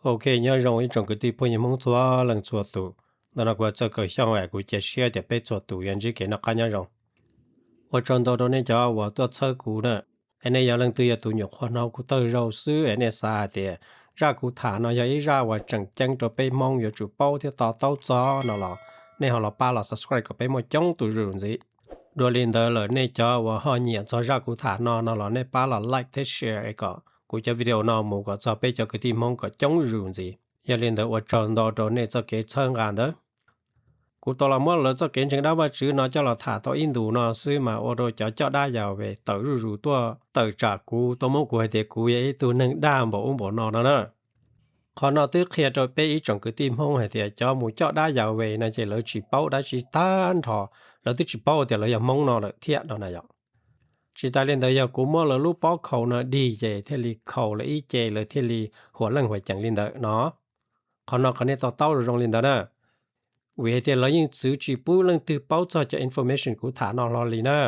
Ok, nyob zoo ib tsoom kwv tij phooj ywg Hmoob txhua leej txhua tus. Ntawm no kuv Txawj Kaus Xyooj es kuv cia siab tias peb txhua tus yuav ntsib kev noj qab nyob zoo. Ua tsaug ntau rau nej cov uas tuaj txhawb kuv na. Es nej yog leej twg yog tus nyuam qhuav hnov kuv thawj zaug xwb es nej xav hais tias zaj kuv tham no yog ib zaj uas tseem ceeb rau peb Hmoob yuav tsum paub thiab to taub txog no los nej ho los pab los subscribe kom peb muaj coob tus zuj zus ntxiv. Dua li ntawd lawm nej cov uas ho nyiam txog zaj kuv tham no no los nej pab los like thiab share es kom kuv cov video no mus kom txog peb cov kwv tij Hmoob kom coob zuj zus ntxiv. Yog li ntawd ua tsaug ntau rau nej txoj kev txhawb nqa ntawd. Kuv tau los muab lawv txoj kev ntseeg dab Vajtswv no coj los tham tau ib ntus no xwb mas ua rau cov coj dab Yahweh tawm zuj zus tuaj tawm tsam kuv, tuaj muab kuv hais tias kuv yog ib tug neeg dag npaum ub npaum no no na. Qhov no twb qhia rau peb ib tsoom kwv tij Hmoob hais tias cov mus coj dab Yahweh no ces lawv tsis paub dab tsi tag nrho, lawv twb tsis paub tias lawv yog Hmoob no lawm thiab no na yom. Tsis tas li ntawd yog kuv muab lawv lub pob khaus no dig ces thiaj li khaus lawv ib ce lawv thiaj li huam leej huam ceem li ntawd no. Qhov no kom nej to taub zoo zoo li ntawd na. Vim hais tias lawv yeej txwv tsis pub leej twg paub txog cov information kuv tham no hlo li na.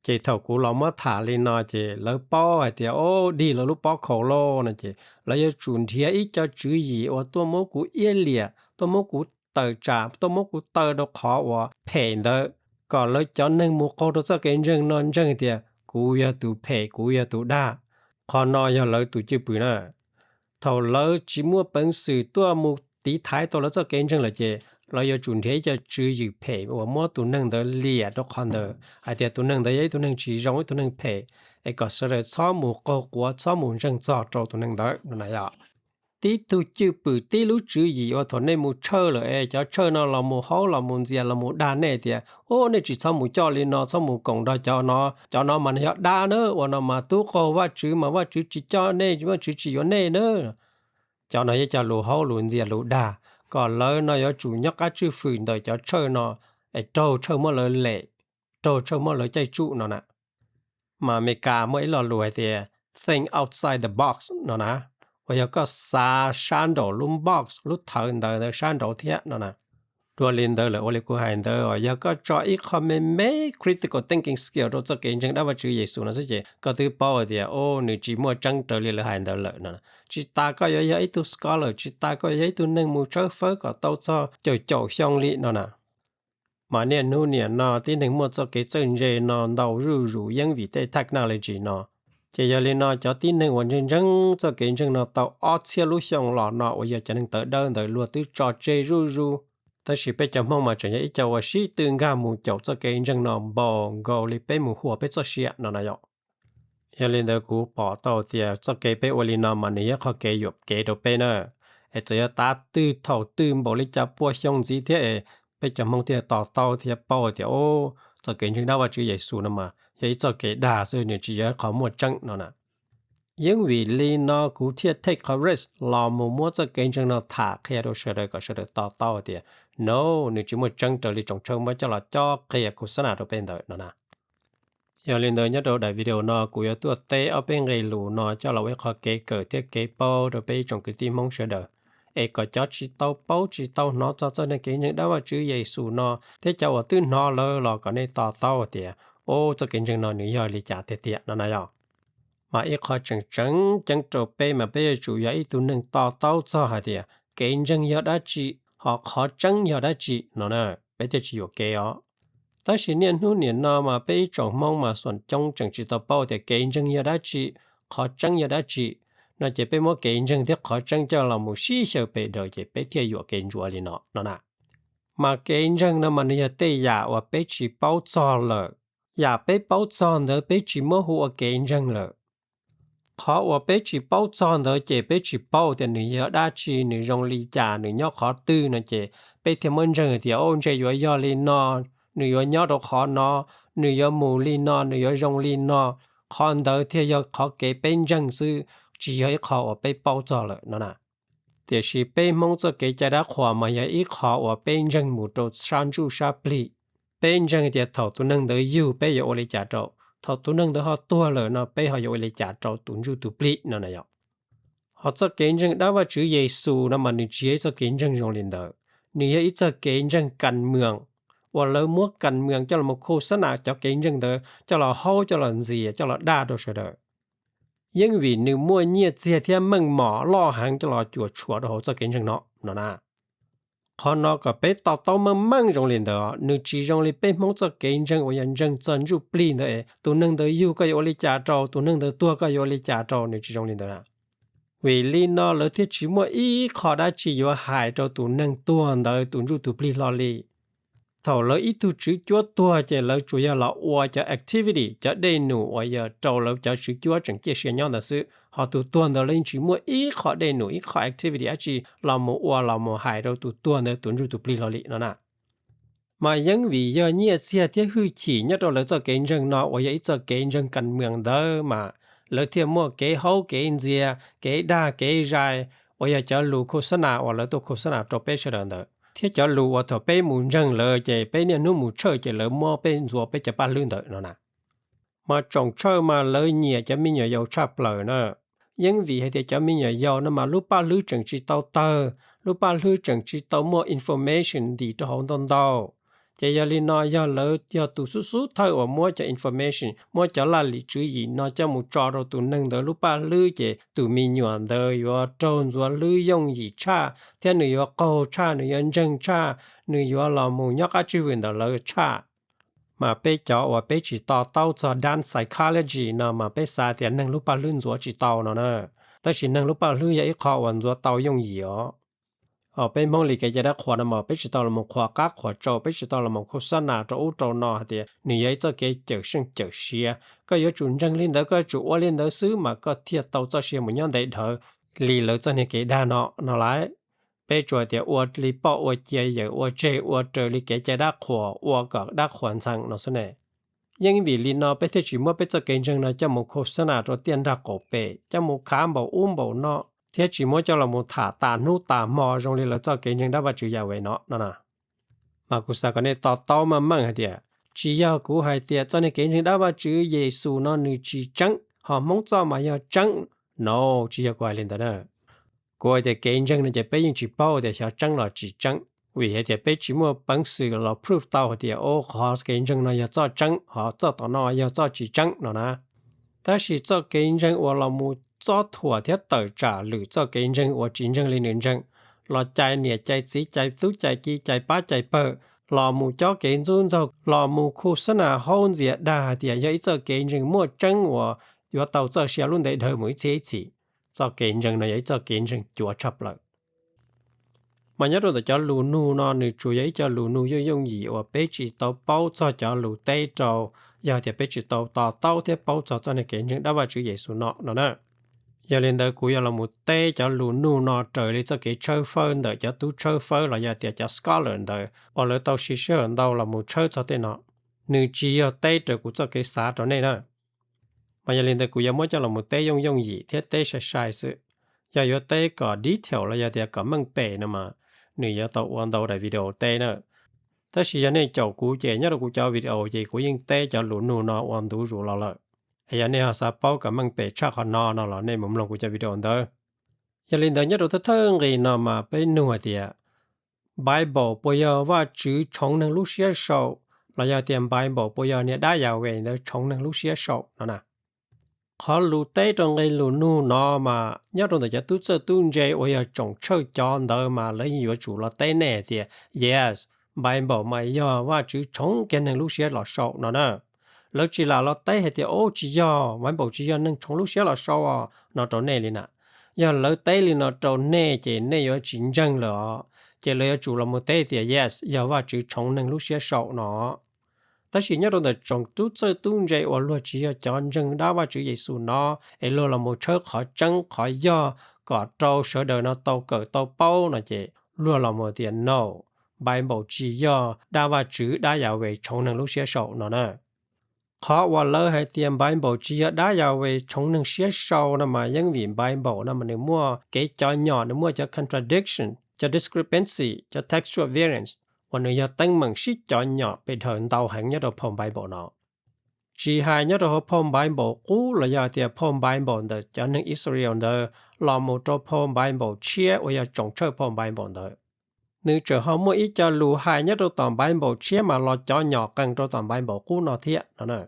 Ces thaum kuv los muab tham li no ces lawv paub hais tias o, dig lawv lub pob khaus lauj no ces lawv yuav tsum nrhiav ib co tswv yim uas tuaj muab kuv iab liam, tuaj muab kuv tawm tsam, tuaj muab kuv taw rau qhov uas phem ntawd, kom lawv cov neeg mus qaug rau txoj kev ntseeg no ntseeg tias kuv yog tus phem, kuv yog tus dag. Qhov no yog lawv tus cwj pwm na. Thaum lawv tsis muaj peev xwm tuaj mus tiv thaiv tau lawv txoj kev ntseeg lawm ces lawv yuav tsum nrhiav ib co tswv yim phem uas muab tus neeg ntawd liam rau qhov ntawd hais tias tus neeg ntawd yog ib tug neeg tsis zoo, ib tug neeg phem, es kom sawv daws txhob mus qaug quav, txhob mus ntseeg txog rau tus neeg ntawd no na yom. Tib tug cwj pwm, tib lub tswv yim uas thaum nej mus tshawj lawm es cov tshawj no los mus haub, los mus ntxias, los mus dag nej tias o, nej tsis txhob mus coj li no, txhob mus koom nrog cov no, cov no mas nws yog dab na, ua no mas tub qaug Vajtswv mas Vajtswv tsis coj nej, Vajtswv tsis yuav nej na. Cov no yog cov lus haub lus ntxias lus dag, kom lawv no yuav tsum nyob qab tswj fwm ntawm cov tshawj no es raug tshawj muab lawv lem, raug tshawj muab lawv caij tsuj no na. Mas Amelikas muaj ib lo lus hais tias think outside the box no na, uas yog koj xav sab nraum lub box, lub thawv ntawd ntawd sab nraud thiab no na. Dua li ntawd lawm ua li kuv hais ntawd, yog koj tso ib qho me me critical thinking skill rau txoj kev ntseeg dab Vajtswv Yexus no xwb ces koj twb paub hais tias o, nws tsis muaj tseeb raws li lawv hais ntawd lawm no. Tsis tas koj yuav yog ib tug scholar, tsis tas koj yuav yog ib tug neeg mus tshawb fawb kom tau txog caum caum xyoo li no na. Mas niaj hnub niam no tib neeg muaj txoj kev txawj ntse no ntau zuj zus yeeb vim tej technology no. Ces yog li no cov tib neeg uas ntseeg ntseeg txoj kev ntseeg no tau ob txhiab lub xyoo los no uas yog cov neeg tawv dawb ntawd luag twb tso tseg zuj zus. Tab sis peb cov Hmoob mas tseem yog ib co uas sib tw nkag mus caum txoj kev ntseeg no npaum nkaus li peb mus huam peb txoj sia no na yom. Yog li ntawd kuv pom tau tias txoj kev peb ua li no mas nws yog qhov kev yuam kev rau peb na. Es txawm yog tav twg thaum twg npaum li cas pua xyoo ntxiv thiab es peb cov Hmoob thiaj to taub thiab paub tias o, txoj kev ntseeg dab Vajtswv Yexus no mas yog ib txoj kev dag xwb, nws tsis yog ib qho muaj tseeb no na. Yeeb vim li no kuv thiaj take qhov risk los mus muab txoj kev ntseeg no tham qhia rau sawv daws kom sawv daws to taub tias no, nws tsis muaj tseeb raws li tsoom tshawj muab coj los cob qhia khos xab nas rau peb ntawd no na. Yog li ntawd nyob rau daim video no kuv yuav tuaj teb ob peb nqe lus no coj los ua ib qho kev kawm thiab kev paub rau peb ib tsoom kwv tij Hmoob sawv daws, es kom cov tsis tau paub tsis tau hnov txog txoj kev ntseeg dab Vajtswv Yexus no thiab cov uas twb hnov lawm los kom nej to taub tias o, txoj kev ntseeg no nws yog li cas tiag tiag no na yom. Mas ib qho tseem tseem ceeb rau peb mas peb yuav tsum yog ib tug neeg to taub txog hais tias kev ntseeg yog dab tsi, ho qhov tseeb yog dab tsi no na, peb thiaj tsis yuam kev os. Tab sis niaj hnub niam no mas peb ib tsoom Hmoob mas xuam coob tseem tsis tau paub tias kev ntseeg yog dab tsi, qhov tseeb yog dab tsi, no ces peb muab kev ntseeg thiab qhov tseeb coj los mus sib xyaw pes daws ces peb thiaj yuam kev ntsuav li no no na. Mas kev ntseeg no mas nws yog tej yam uas peb tsis paub txog lawm. Yam peb paub txog ntawd peb tsis muab hu ua kev ntseeg lawm. Qhov uas peb tsis paub txog ntawd ces peb tsis paub tias nws yog dab tsi, nws zoo li cas, nws nyob qhov twg no ces peb thiaj muab ntseeg hais tias o, ntshe yuav yog li no, nws yuav nyob rau qhov no, nws yuav mus li no, nws yuav zoo li no. Qhov ntawd thiaj yog qhov kev peb ntseeg xwb, tsis yog ib qho uas peb paub txog lawm no na. Tiam sis peb Hmoob txoj kev cai dab qhuas mas yog ib qho uas peb ntseeg mus rau sab ntsuj sab plig. Peb ntseeg tias thaum tus neeg ntawd yug peb yuav ua li cas rau, thaum tus neeg ntawd ho tuag lawm no peb ho yuav ua li cas rau tus ntsuj tus plig no na yom. Ho txoj kev ntseeg dab Vajtswv Yexus no mas nws tsis yog ib txoj kev ntseeg zoo li ntawd, nws yog ib txoj kev ntseeg kas mwam uas lawv muab kas mwam coj los khos xab nas cov kev ntseeg ntawd coj los haub coj los ntxias coj los dag rau sawv daws. yeej vim nws muaj nyiaj txiag thiab meej mom loj heev coj los cuam tshuam rau hauv txoj kev ntseeg no no na. Qhov no kom peb to taub meej meej zoo li ntawd, nws tsis zoo li peb Hmoob txoj kev ntseeg uas yog ntseeg txog ntsuj plig ntawd es tus neeg ntawd yug koj yuav ua li cas rau, tus neeg ntawd tuag koj yuav ua li cas rau, nws tsis zoo li ntawd na. Vim li no lawv thiaj tsis muaj ib qho dab tsi yuav hais rau tus neeg tuag ntawd tus ntsuj tus plig hlo li. Thaum lawv ib tug tswv cuab tuag ces lawv tsuas yog los ua cov activity, cov dej num uas yog rau lawv cov tswv cuab tseem ciaj sia nyob ntawd xwb, ho tus tuag ntawd lawv yeej tsis muaj ib qho dej num ib qho activity dab tsi los mus ua los mus hais rau tus tuag ntawd tus ntsuj tus plig hlo li no na. Mas yeej vim yog nyiaj txiag thiab hwj chim nyob rau lawv txoj kev ntseeg no uas yog ib txoj kev ntseeg kas mws ntawd mas lawv thiaj muaj kev haub kev ntxias, kev dag kev zais, uas yog cov lus khos xab nas uas lawv tuaj khos xab nas rau peb sawv daws ntawd, thiab cov lus uas thaum peb mus ntseeg lawv ces peb niaj hnub mus tshawj ces lawv muab peb ntxuav peb cov paj hlwb ntawd no na. Mas tsoom tshawj mas lawv nyiam cov me nyuam yaus tshaj plaws na. Yeej vim hais tias cov me nyuam yaus no mas lub paj hlwb tseem tsis tau tawg, lub paj hlwb tseem tsis tau muaj information ntim rau hauv ntau ntau. Ces yog li no yog lawv yog tus xub xub thawj uas muab cov information, muab cov laj lim tswv yim no coj mus tso rau tus neeg ntawd lub paj hlwb ces tus me nyuam ntawd yuav raug ntxuav hlwb yooj yim tshaj, thiab nws yuav qaug tshaj, nws yuav ntseeg tshaj, nws yuav los mus nyob qab tswj hwm ntawm lawv tshaj. Mas peb cov uas peb tsis to taub txog dab psychology no mas peb xav tias neeg lub paj hlwb ntxuav tsis tau no na. Tab sis neeg lub paj hlwb yog ib qho uas ntxuav tau yooj yim os. Peb Hmoob li kev cai dab qhuas no mas peb tsis tau los mus qhuas qab qhuas tsau, peb tsis tau los mus khos xab nas rau ub rau no hais tias nws yog ib txoj kev cawm seej cawm sia. Koj yuav tsum ntseeg li ntawd, koj yuav tsum ua li ntawd xwb mas koj thiaj tau txoj sia mus nyob ntev dhawv li lawv txoj niag kev dag no no lauj. Peb tsuas hais tias ua li poj ua cia, yawm ua tseg, ua raws li kev cai dab qhuas, ua kom dab qhuas ntxhee no xwb ne. Yeej vim li no peb thiaj tsis muab peb txoj kev ntseeg no coj mus khos xab nas rau tiaj nrag qaum pem, coj mus khav npaum ub npaum no, thiab tsis muab coj los mus tham tas hnub tas hmo zoo li lawv txoj kev ntseeg dab Vajtswv Yahweh no no na. Mas kuv xav kom nej to taub meej meej hais tias tsis yog kuv hais tias txoj niag kev ntseeg dab Vajtswv Yexus no nws tsis tseeb, ho Hmoob txoj mas yog tseeb. No, tsis yog kuv hais li ntawd na. Kuv hais tias kev ntseeg no ces peb yeej tsis paub tias xyov tseeb los tsis tseeb, vim hais tias peb tsis muaj peev xwm los proof tau hais tias o qhov kev ntseeg no yog txoj tseeb, ho txoj tom no yog txoj tsis tseeb no na. Tab sis txoj kev ntseeg uas los mus txob thuam thiab tawm tsam lwm txoj kev ntseeg uas tsis ntseeg li nws ntseeg, los cais niam cais txiv cais tub cais ki cais pab cais pawg, los mus cob kev ntxub ntxaug, los mus khos xab nas haub ntxias dag hais tias yog ib txoj kev ntseeg muaj tseeb uas yuav tau txoj sia lub ntev dhawv mus ib txhiab ib txhis. Txoj kev ntseeg no yog ib txoj kev ntseeg cuav tshaj plaws. Mas nyob rau ntawm cov lus nug no nws tsuas yog ib co lus nug yooj yooj yim uas peb tsis tau paub txog cov lus teb rau, yog tias peb tsis tau to taub thiab paub txog txoj niag kev ntseeg dab Vajtswv Yexus no no na. Yog li ntawd kuv yuav los mus teb cov lus nug no raws li txoj kev tshawb fawb ntawm cov tub tshawb fawb los yog tias cov scholar ntawd uas lawv tau siv sij hawm ntau los mus tshawb txog tej no. Nws tsis yog teb raws kuv txoj kev xav rau nej na. Mas yog li ntawd kuv yuav muab coj los mus teb yooj yooj yim thiab teb sai sai xwb. Yog yuav teb kom detail los yog tias kom meej pem no mas nws yuav tau ua ntau daim video teb na. Tab sis yog nej caum kuv ces nyob rau kuv cov video ces kuv yeej teb cov lus nug no ua ntu zus los lawm. Es yog nej ho xav paub kom meej pem tshaj qhov no no los nej mus mloog kuv cov video ntawd. Yog li ntawd nyob rau thawj thawj nqi no mas peb nug hais tias Bible puas yog Vajtswv tshoov neeg lub siab sau, los yog tias Bible puas yog niag dab Yahweh ntawd tshoov neeg lub siab sau no na. Qhov lus teb rau nqe lus nug no mas nyob rau ntawm cov tub txawj tub ntse uas yog tsoom tshawj cov ntawd mas lawv yeej yuav tsum los teb nej hais tias yes, Bible mas yog Vajtswv tshoov kiag neeg lub siab los sau no na. Lawv tsis lam los teb hais tias o tsis yog, Bible tsis yog neeg tshoov lub siab los sau os no rau nej li na. Yog lawv teb li no rau nej ces nej yuav tsis ntseeg lawm os. Ces lawv yuav tsum los mus teb tias yes, yog Vajtswv tshoov neeg lub siab sau no. Tab sis nyob rau ntawm tsoom tub txawj tub ntse uas luag tsis yog cov ntseeg dab Vajtswv Yexus no, es luag los mus tshawb qhov tseeb qhov yog kom rau sawv daws no tau kawm tau paub no ces luag los mus tias no, Bible tsis yog dab Vajtswv dab Yahweh tshoov neeg lub siab sau no na. Qhov uas lawv hais tias Bible tsis yog dab Yahweh tshoov neeg siab sau no mas yeej vim Bible no mas nws muaj kev cov nyom, nws muaj cov contradiction, cov discrepancy, cov textual variance uas nws yog teeb meem sib cov nyom pes dhawv ntau heev nyob rau phau Bible no. Tsis hais nyob rau hauv phau Bible qub los yog tias phau Bible ntawm cov neeg Israel ntawd los mus rau phau Bible tshiab uas yog tsoom tshawj phau Bible ntawd, nws tseem ho muaj ib co lus hais nyob rau tom Bible tshiab mas los cov nyom qees rau tom Bible qub no thiab no na.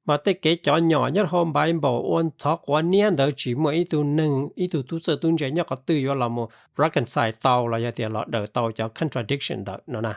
Mas tej kev cov nyom nyob rau hauv Bible ua ntxhov quav niab ntawd tsis muaj ib tug neeg, ib tug tub txawj tub ntse nyob qhov twg yuav los mus reconcile tau los yog tias los daws tau cov contradiction ntawd no na.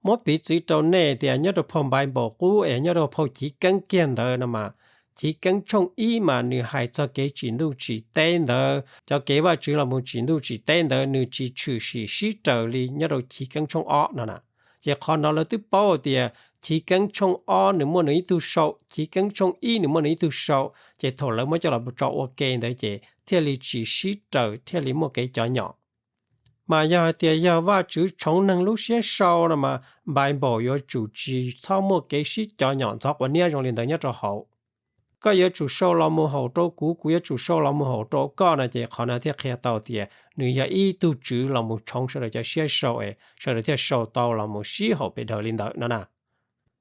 Muab piv txwv rau nej tias nyob rau phau Bible qub es nyob rau phau Chiv Keeb kiag ntawd no mas, Chiv Keeb tshooj ib mas nws hais txog kev tsim ntuj tsim teb ntawd, cov kev Vajtswv los mus tsim ntuj tsim teb ntawd nws tsis tshwm sim sib raws li nyob rau Chiv Keeb tshooj ob no na. Ces qhov no lawv twb paub tias Chiv Keeb tshooj ob nws muaj nws ib tug sau, Chiv Keeb tshooj ib nws muaj nws ib tug sau, ces thaum lawv muab coj los tso ua ke ntawd ces thiaj li tsis sib raws, thiaj li muaj kev cov nyom. Mas yog hais tias yog Vajtswv tshoov neeg lub siab sau no mas Bible yuav tsum tsis txhob muaj kev sib cov nyom ntxhov quav niab zoo li ntawd nyob rau hauv. Koj yuav tsum sau los mus haum rau kuv, kuv yuav tsum sau los mus haum rau koj no ces qhov no thiaj qhia tau tias nws yog ib tug tswv los mus tshoov sawv daws cov siab sau es sawv daws thiaj sau tau los mus sib haum pes daws li ntawd no na.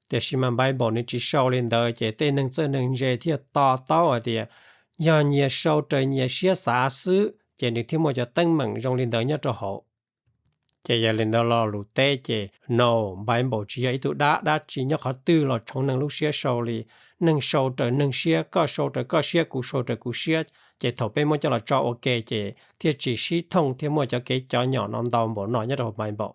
Tiam sis mas Bible nws tsis sau li ntawd ces tej neeg txawj neeg ntse thiaj to taub hais tias yog nyias sau raws nyias siab xav xwb ces nws thiaj muaj cov teeb meem zoo li ntawd nyob rau hauv. Ces yog li ntawd lo lus teb ces no, Bible tsis yog ib tug dab dab tsi nyob qhov twg los tshoov neeg lub siab sau li. Neeg sau raws neeg siab, koj sau raws koj siab, kuv sau raws kuv siab, ces thaum peb muab coj los tso ua ke ces thiaj tsis sib thooj thiaj muaj cov kev cov nyom no ntau npaum no nyob rau Bible.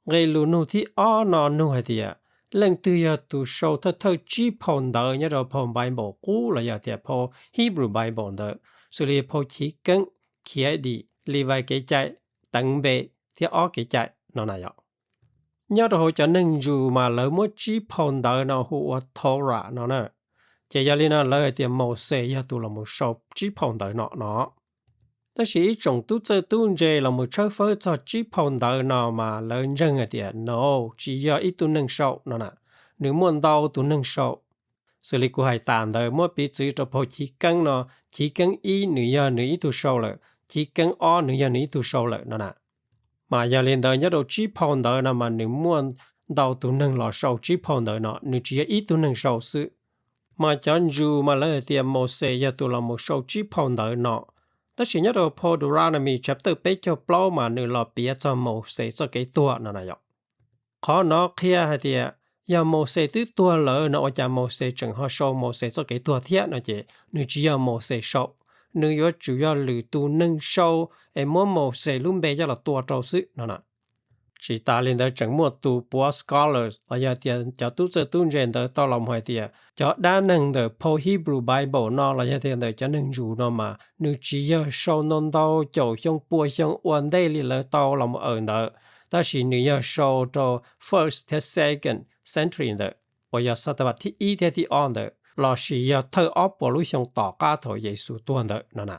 Nqe lus nug thib ob no nug hais tias, leej twg yog tus sau thawj thawj tsib phau ntawv nyob rau phau Bible qub los yog tias phau Hebrew Bible ntawd, xws li phau Chiv Keeb, Khiav Dim, Livais Kev Cai, Teev Npe thiab Ob Kev Cai no na yom? Nyob rau hauv cov neeg Jew mas lawv muab tsib phau ntawv no hu ua Torah no na. Ces yog li no lawv hais tias Mauxes yog tus los mus sau tsib phau ntawv no no. Tab sis ib tsoom tub txawj tub ntse los mus tshawb fawb txog tsib phau ntawv no mas lawv ntseeg hais tias no, tsis yog ib tug neeg sau no na, nws muaj ntau tus neeg sau. Xws li kuv hais tas ntawd muab piv txwv rau phau Chiv Keeb no, Chiv Keeb ib nws yog nws ib tug sau lawm, Chiv Keeb ob nws yog nws ib tug sau lawm no na. Mas yog li ntawd nyob rau tsib phau ntawv no mas nws muaj ntau tus neeg los sau tsib phau ntawv no, nws tsis yog ib tug neeg sau xwb. Mas cov Jew mas lawv hais tias Mauxes yog tus los mus sau tsib phau ntawv no. Tab sis nyob rau phau Deuteronomy chapter peb caug plaub mas nws los piav txog Mauxes txoj kev tuag no na yom. Qhov no qhia hais tias yog Mauxes twb tuag lawm no ua cas Mauxes tseem ho sau Mauxes txoj kev tuag thiab no ces nws tsis yog Mauxes sau, nws yuav tsum yog lwm tus neeg sau es muab Mauxes lub npe coj los tua rau xwb no na. Tsis tas li ntawd tseem muaj tus puav scholars los yog tias cov tub txawj tub ntse ntawd tau los mus hais tias cov dab neeg ntawm phau Hebrew Bible no los yog tias ntawm cov neeg Jew no mas nws tsis yog sau ntau ntau caum xyoo pua xyoo ua ntej li lawv tau los mus awm ntawd, tab sis nws yog sau rau first thiab second century ntawd, uas yog xatas vas thib ib thiab thib ob ntawd lossis yog thawj ob puas lub xyoo tom qab thaum Yexus tuag ntawd no na.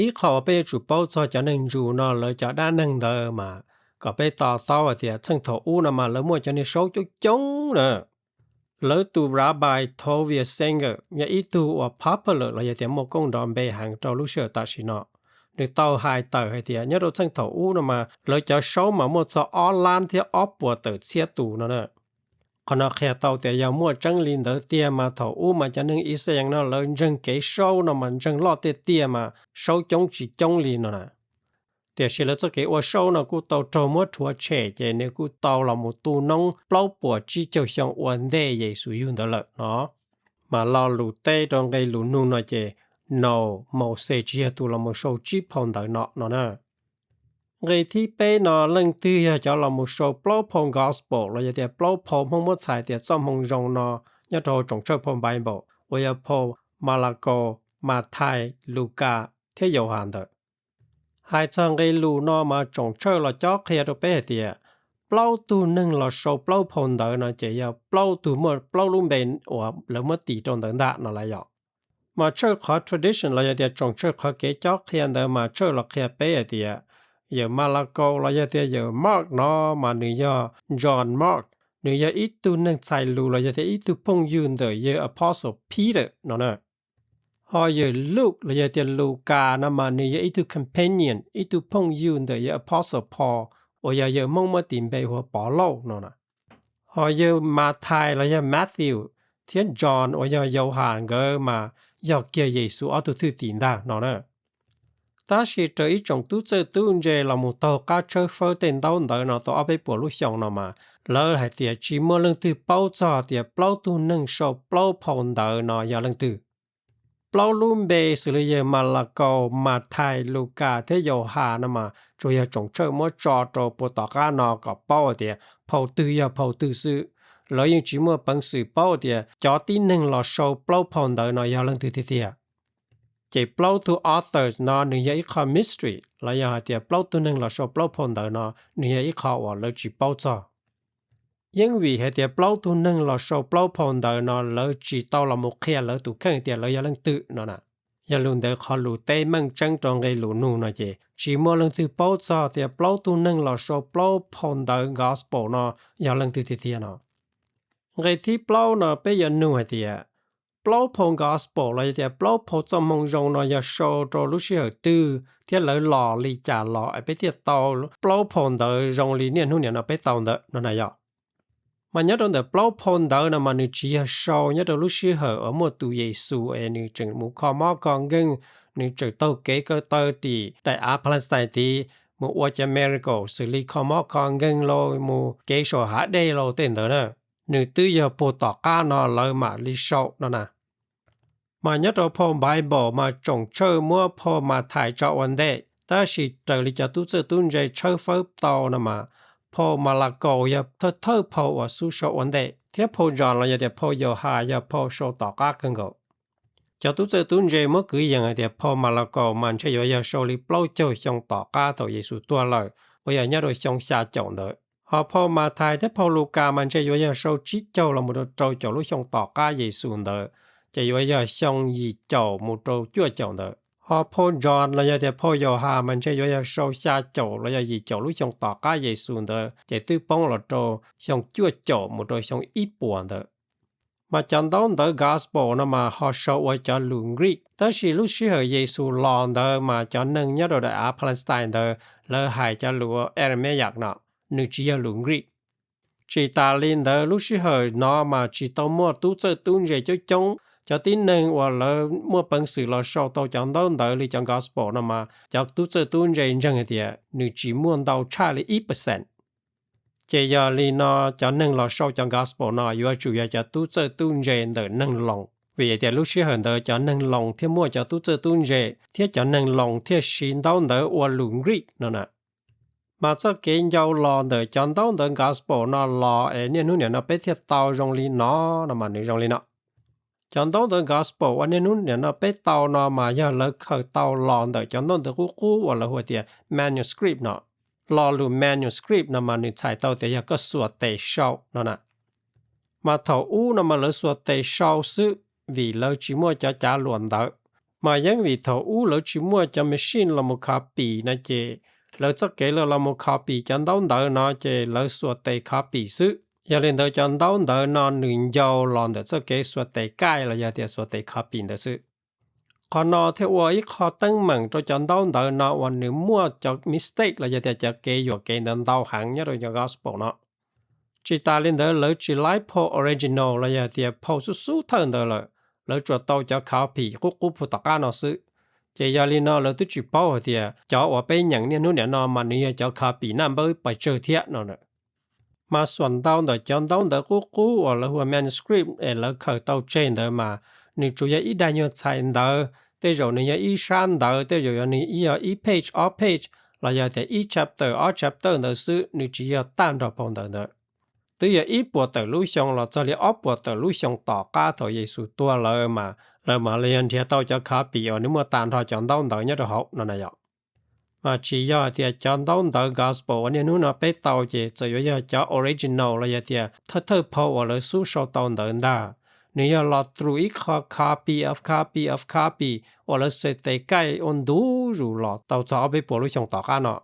Ib qho uas peb yuav tsum paub txog cov neeg Jew no lawv cov dab neeg ntawd mas kom peb to taub hais tias txheej thaum ub no mas lawv muaj cov niag saub coob coob na. Lawv tus Rabbi Tovia Singer yog ib tug uas popular los yog tias muaj koob nrov npe heev rau lub sij hawm tam sim no. Nws tau hais tawm hais tias nyob rau txheej thaum ub no mas lawv cov saub mas muaj txog ob lab thiab ob puas tawm txhiab tus no na. Qhov no qhia tau tias yog muaj tseeb li ntawd tiag mas thaum ub mas cov neeg Yixalayees no lawv ntseeg kev saub no mas ntseeg loj tiag tiag mas saub coob tsis coob li no na. Tiam sis lawv txoj kev ua saub no kuj tau raug muab rhuav tshem ces nws kuj tau los mus tu noob plaub puas tsib caug xyoo ua ntej Yexus yug ntawd lawm no. Mas lo lus teb rau nqe lus nug no ces no, Mauxes tsis yog tus los mus sau tsib phau ntawv no no na. Nqe thib peb no leej twg yog cov los mus sau plaub phau gospel los yog tias plaub phau Hmoob muab txhais tias txoj hmoo zoo no nyob rau hauv tsoom tshawj phau Bible uas yog phau Malakaus, Mathais, Lukas thiab Yauhas ntawd. Hais txog nqe lus no mas tsoom tshawj los cob qhia rau peb hais tias plaub tug neeg los sau plaub phau ntawv no ces yog plaub tug muaj plaub lub npe uas lawv muab tis rau ntawd ntag no lawm yom. Mas tshawj qhov tradition los yog tias tsoom tshawj qhov kev cob qhia ntawd mas tshawj los qhia peb hais tias yawm Malakaus los yog tias yawm Mark no mas nws yog John Mark, nws yog ib tug neeg txhais lus los yog tias ib tug phooj ywg ntawm yawg Apostle Peter no na. Ho yawm Luke los yog tias Lukas no mas nws yog ib tug companion, ib tug phooj ywg ntawm yawg Apostle Paul uas yog yawg Hmoob muab tis npe hu ua Pov Lauj no na. Ho yawg Mathais los yog Matthew thiab John uas yog Yauhas nkawd mas yog kiag Yexus ob tug thwj tim ntag no na. Tab sis raws ib tsoom tub txawj tub ntse los mus taug qab tshawb fawb tej ntaub ntawv no tau ob peb puas lub xyoo no mas Lawv hais tias tsis muaj leej twg paub txog tias plaub tug neeg sau plaub phau ntawv no yog leej twg. Plaub lub npe xws li yawg Malakaus, Mathais, Lukas thiab Yauhas no mas tsuas yog tsoom tshawj muab tso rau puag tom qab no kom paub hais tias phau twg yog phau twg xwb. Lawv yeej tsis muaj peev xwm paub tias cov tib neeg los sau plaub phau ntawv no yog leej twg tiag tiag. Ces plaub tug authors no nws yog ib qho mystery, los yog hais tias plaub tug neeg los sau plaub phau ntawv no nws yog ib qho uas lawv tsis paub txog. Yeej vim hais tias plaub tug neeg los sau plaub phau ntawv no lawv tsis tau los mus qhia lawv tus kheej tias lawv yog leej twg no na. Yog li ntawd qhov lus teb meej tseeb rau nqe lus nug no ces tsis muaj leej twg paub txog tias plaub tug neeg los sau plaub phau ntawv gospel no yog leej twg tiag tiag no. Nqe thib plaub no peb yuav nug hais tias plaub phau gospel los yog tias plaub phau txoj moo zoo no yog sau rau lub sij hawm twg thiab lawv los li cas los es peb thiaj tau plaub phau ntawv zoo li niaj hnub niam no peb tau ntawd no na yog. Mas nyob rau ntawm plaub phau ntawv no mas nws tsis yog sau nyob rau lub sij hawm uas muaj tus Yexus es nws tseem mus kho mob kho nkeeg, nws tseem taug kev ko taw tim daim av Palestine tid, mus ua cov miracle xws li kho mob kho nkeeg los mus kev saum hav dej los tej ntawd na. Nws twb yog puag tom qab no lawv mam li sau no na. Mas nyob rau phau Bible mas tsoom tshawj muab phau Mathais tso ua ntej, tab sis raws li cov tub txawj tub ntse tshawb fawb tau no mas phau Malakaus yog thawj thawj phau uas xub sau ua ntej, thiab phau John los yog tias phau Yauhas yog phau sau tom qab kawg nkaus. Cov tub txawj tub ntse muab kwv yees hais tias phau Malakaus mas ntshe yuav yog sau li plaub caug xyoo tom qab thaum Yexus tuag lawm, uas yog nyob rau xyoo xya caum ntawd. Ho phau Mathais thiab phau Lukas mas ntshe yuav yog sau tsib caug los mus rau rau caum lub xyoo tom qab Yexus ntawd, ces yuav yog xyoo yim caum mus rau cuaj caum ntawd. Ho phau John los yog tias phau Yauhas mas ntshe yuav yog sau xya caum los yog yim caum lub xyoo tom qab Yexus ntawd ces twb poob los rau xyoo cuaj caum mus rau xyoo ib puas ntawd. Mas cov ntaub ntawv gospel no mas ho sau ua cov lus Greek, tab sis lub sij hawm Yexus los ntawd mas cov neeg nyob rau daim av Palestine ntawd lawv hais cov lus Aramaic no, nws tsis yog lus Greek. Tsis tas li ntawd lub sij hawm no mas tsis tau muaj tub txawj tub ntse coob coob, cov tib neeg uas lawv muaj peev xwm los sau tau cov ntaub ntawv li cov gospel no mas cov tub txawj tub ntse ntseeg hais tias nws tsis muaj ntau tshaj li ib percent. Ces yog li no cov neeg los sau cov gospel no yuav tsum yog cov tub txawj tub ntse ntawm neeg Loos, vim hais tias lub sij hawm ntawd cov neeg Loos thiaj muaj cov tub txawj tub ntse thiab cov neeg Loos thiaj siv ntaub ntawv ua lus Greek no na. Mas txoj kev ncau los ntawm cov ntaub ntawv gospel no los es niaj hnub niam no peb thiaj tau zoo li no, no mas nws zoo li no. Cov ntaub ntawv gospel uas niaj hnub niam no peb tau no mas yog lawv khaws tau los ntawm cov ntaub ntawv qub qub uas lawv hu tias manuscript no. Lo lus manuscript no mas nws txhais tau tias yog koj xuas tes sau no na. Mas thaum ub no mas lawv xuas tes sau xwb, vim lawv tsis muaj cov cav luam ntawd. Mas yeej vim thaum ub lawv tsis muaj cov machine los mus copy no ces lawv txoj kev lawv los mus copy cov ntaub ntawv no ces lawv xuas tes copy xwb. Yog li ntawd cov ntaub ntawv no nws ncau los ntawm txoj kev xuas tes kaij los yog tias xuas tes copy ntawd xwb. Qhov no thiaj ua ib qho teeb meem rau cov ntaub ntawv no uas nws muaj cov mistake los yog tias cov kev yuam kev ntawd ntau heev nyob rau cov gospel no. Tsis tas li ntawd lawv tsis laib phau original los yog tias phau xub xub thawj ntawd lawm, lawv tsuas tau cov copy qub qub puag tom qab no xwb. Ces yog li no lawv twb tsis paub hais tias cov uas peb nyeem niaj hnub niam no mas nws yog cov copy naj npawb pes tsawg thiab no. Mas xuam ntau ntawm cov ntaub ntawv qub qub uas lawv hu ua manuscript es lawv khaws tau tseg ntawd mas nws tsuas yog ib daim nyuag txhais ntawv, tej zaum nws yog ib sab ntawv, tej zaum yog nws yog ib page ob page, los yog tias ib chapter ob chapter ntawd xwb, nws tsis yog tag nrho phau ntawv ntawd. Twb yog ib puas tawm lub xyoo los txog li ob puas tawm lub xyoo tom qab thaum Yexus tuag lawm mas lawv mam li yog nrhiav tau cov copy uas nws muaj tag nrho cov ntaub ntawv nyob rau hauv no na yom. Mas tsis yog hais tias cov ntaub ntawv gospel uas niaj hnub no peb tau ces txawm yuav yog cov original los yog tias thawj thawj phau uas lawv xub sau tau ntawd ntag. Nws yog los through ib qho copy of copy of copy uas lawv xuas tes kaij ua ntu zus los tau txog ob peb puas lub xyoo tom qab no.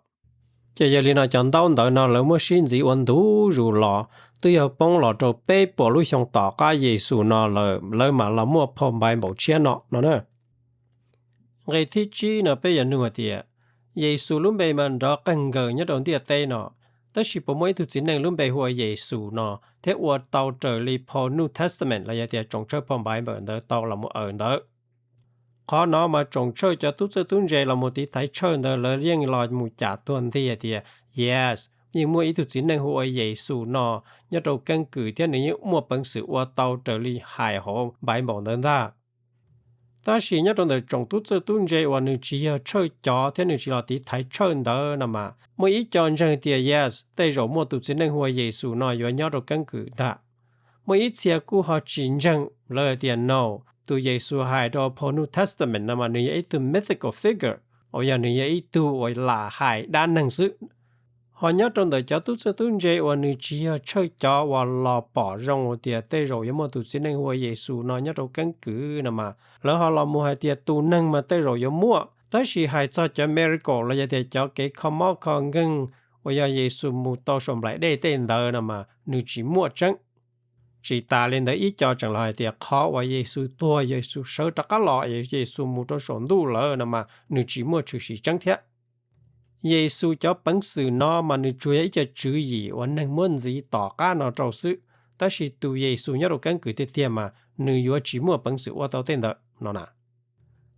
Ces yog li no cov ntaub ntawv no lawv muab sib ntxiv ua ntu zus los twb yog poob los rau peb puas lub xyoo tom qab Yexus no lawm lawv mam los muaj phau Bible tshiab no no na. Nqe thib tsib no peb yuav nug hais tias, Yexus lub npe mas nrov qeeg nkaws nyob rau ntiaj teb no, tab sis puas muaj ib tug txiv neej lub npe hu ua Yexus no thiab ua tau raws li phau New Testament los yog tias tsoom tshawj phau Bible ntawd tau los mus aws ntawd? Qhov no mas tsoom tshawj cov tub txawj tub ntse los mus tiv thaiv tshawj ntawd lawv yeej los mus cam tuag nti hais tias, yes, yeej muaj ib tug txiv neej hu ua Yexus no nyob rau keeb kwm thiab nws yeej muaj peev xwm ua tau raws li hais hauv Bible ntawd ntag. Tab sis nyob rau ntawm tsoom tub txawj tub ntse uas nws tsis yog tshawj cov thiab nws tsis los tiv thaiv tshawj ntawd no mas muaj ib co ntseeg tias yes, tej zaum muaj tus txiv neej hu ua Yexus no yuav nyob rau keeb kwm ntag. Muaj ib txhia kuj ho tsis ntseeg, lawv tias no, tus Yexus hais rau phau New Testament no mas nws yog ib tug mythical figure, uas yog nws yog ib tug uas lam hais dab neeg xwb. Ho nyob rau ntawm cov tub txawj tub ntse uas nws tsis yog tshawj cov uas los pom zoo tias tej zaum yuav muaj tus txiv neej hu ua Yexus no nyob rau keeb kwm no mas lawv ho los mus hais tias tus neeg mas tej zaum yuav muaj, tab sis hais txog cov miracle los yog tias cov kev kho mob kho nkeeg uas yog Yexus mus tau saum nplaim dej tej ntawd no mas nws tsis muaj tseeb. Tsis tas li ntawd ib co tseem los hais tias qhov uas Yexus tuag, Yexus sawv rov qab los, Yexus mus rau saum ntuj lawm no mas nws tsis muaj tshwm sim tseeb thiab. Yexus cov peev xwm no mas nws tsuas yog ib co tswv yim uas neeg muab ntxiv tom qab no rau xwb, tab sis tus Yexus nyob rau keeb kwm tiag tiag mas nws yuav tsis muaj peev xwm ua tau tej ntawd no na.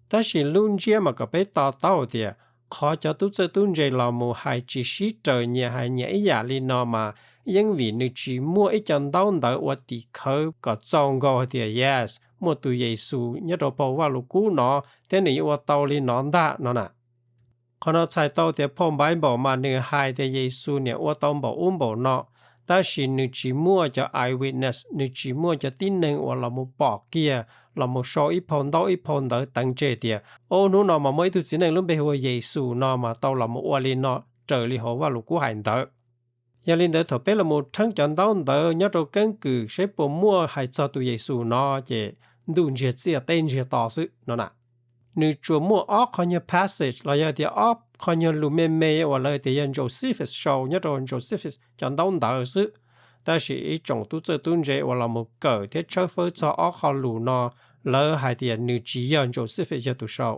Tab sis lub ntsiab mas kom peb to taub tias qhov cov tub txawj tub ntse los mus hais tsis sib raws nyias hais nyias ib yam li no mas yeej vim nws tsis muaj ib co ntaub ntawv ua tim khawv kom txaus nkaus hais tias yes, muaj tus Yexus nyob rau phau Vajluskub no thiab nws yuav ua tau li no ntag no na. Qhov no txhais tau tias phau Bible mas nws hais tias Yexus niam ua tau npaum ub npaum no, tab sis nws tsis muaj cov eyewitness, nws tsis muaj cov tib neeg uas los mus pom kiag, los mus sau ib phau ntaub ib phau ntawv teev tseg tias ub, hnub no mas muaj ib tug txiv neej lub npe hu ua Yexus no mas tau los mus ua li no raws li hauv Vajluskub hais ntawd. Yog li ntawd thaum peb los mus rheeb cov ntaub ntawv nyob rau keeb kwm saib puas muaj hais txog tus Yexus no ces ntuj ntsiag txiaj teb ntsiag to xwb no na. Nws tsuas muaj ob qho nyuag passage los yog tias ob qho nyuag lus me me uas lawv tias yog Josephus sau nyob rau Josephus cov ntaub ntawv xwb. Tab sis ib tsoom tub txawj tub ntse uas los mus kawm thiab tshawb fawb txog ob qho lus no, lawv hais tias nws tsis yog Josephus yog tus sau,